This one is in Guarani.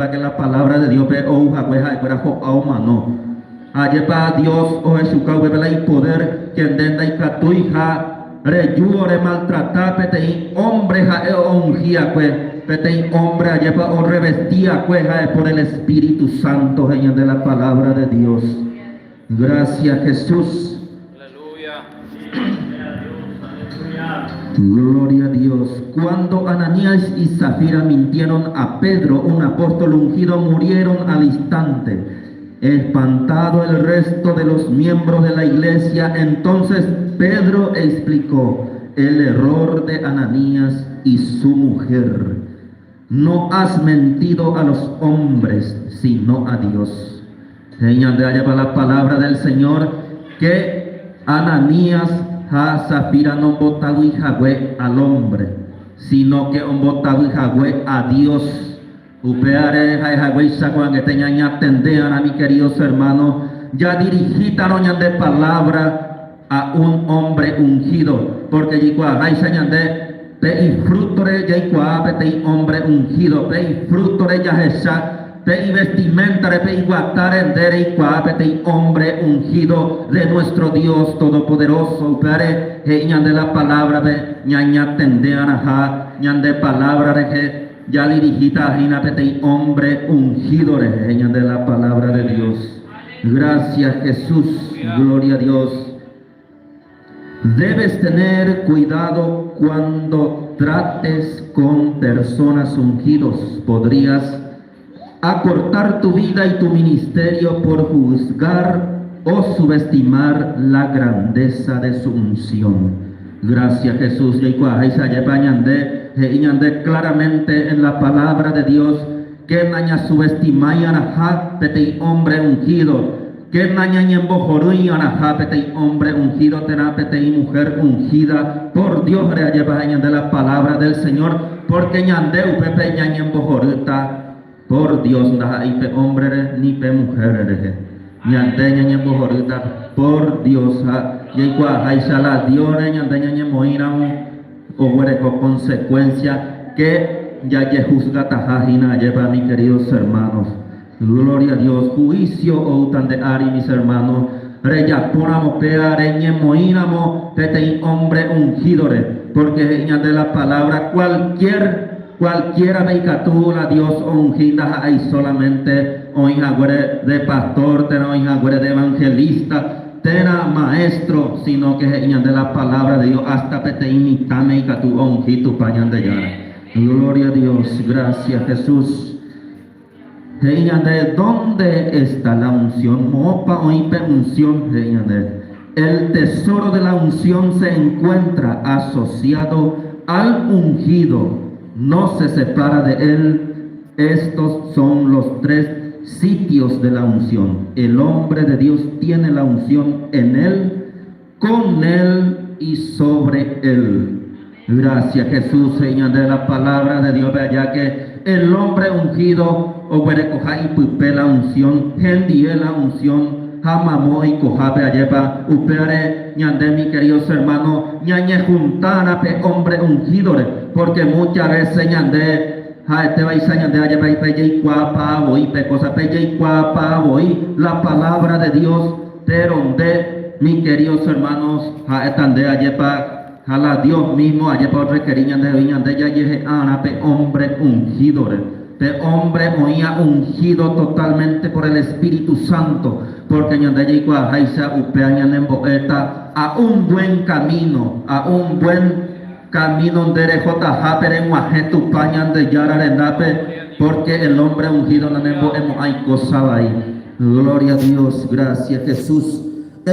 Que la palabra de Dios-pe ou hague ha'ekuéra ho'a omano. Ha ajépa Dios ohechuka upépe la ipoder que nde ndaikatúiha reju oremaltrata peteĩ hombre ha'e oungiakue, peteĩ hombre ajépa orrevestiakue ha'e por el Espíritu Santo he'i ñande la palabra de Dios. Gracias Jesús. Gloria a Dios. Cuando Ananías y Safira mintieron a Pedro, un apóstol ungido, murieron al instante. Espantado el resto de los miembros de la iglesia, entonces Pedro explicó el error de Ananías y su mujer. No has mentido a los hombres, sino a Dios. He'i ñande ajépa la palabra del Señor que Ananías ha Safira nombotavy hague al hombre, sino que ombotavy hague a Dios. Upévare ha'e haguéicha ko'ag̃aite ñañatende'arã mi queridos hermanos, jadirigítarõ ñande palabra a un hombre ungido, porque jaikuaaháicha ñande pe ifrútore jaikuaa peteĩ hombre ungido, pe ifrútore jahecha, pe ivestiméntare, pe iguatáre nde reikuaa peteĩ hombre ungido de nuestro Dios Todopoderoso. Upévare he'i ñande la palabra-pe ñañatende'arãha ñande palabra rehe, jadirigíta hína peteĩ hombre ungido rehe, he'i ñande la palabra de Dios. Gracias Jesús, gloria a Dios. Debes tener cuidado cuando trates con personas ungidos. Podrías acortar tu vida y tu ministerio por juzgar o subestimar la grandeza de su unción. Gracias Jesús. Jaikuaaháicha ajépa ñande, he'i ñande claramente en la palabra de Dios Che nañasubestimái araha peteĩ hombre ungido, che nañañembohorýi araha peteĩ hombre ungido térã peteĩ mujer ungida por Dios re ajepa ñande la palabra del Señor, porque ñande upépe ñañembohorýta por Dios ndaha'éi pe hombre-re ni pe mujer rehe. Ñande ñañembohorýta por Dios ha jaikuaaháicha la Dios-re ñande ñañemoĩramo oguereko consecuencia que jajehusgataha hína ajépa mi queridos hermanos. Gloria a Dios, juicio oúta nde ári mis hermanos, rejapóramo péva reñemoĩramo peteĩ hombre ungido-re, porque he'i ñande la palabra cualquier cualquiera-pe ikatu la Dios oungi ndaha'éi solamente oĩ haguére de pastor térã oĩ haguére de evangelista, Térã maestro, sino que he'i ñande la palabra de Dios hasta peteĩ mitãme ikatu oungi Tupã Ñandejára. Gloria a Dios, gracias Jesús. He'i ñande, ¿dónde está la unción? Moõpa oĩ pe unción? He'i ñande. El tesoro de la unción se encuentra asociado al ungido, no se separa de él. Estos son los tres sitios de la unción. El hombre de Dios tiene la unción en él, con él y sobre él. Gracias Jesús, he'i ñande la palabra de Dios-pe aja que el hombre ungido oguerekoha ipype la unción, hendie la unción ha mamo oikohápe ajépa, upévare ñande mi queridos hermanos ñañejuntárã pe hombre ungido-re, porque muchas veces ñande Ha'etévaicha ñande ajépa pe jaikuaapa voi pe cosa, pe jaikuaapa voi la palabra de Dios, pero nde, mi queridos hermanos, ha'éta nde ajépa ha la Dios mismo ajépa orrequeri ñandehegui ñande jajehe'arã pe hombre ungido-re, pe hombre oĩva ungido totalmente por el Espíritu Santo, porque ñande jaikuaaháicha upéva ñanembo'éta a un buen camino, a un buen Camino nde rehotahápe reg̃uahẽ Tupã Ñandejára rendápe, porque el hombre ungido nanembo'emo'ãi cosa vai. Gloria a Dios, gracias Jesús.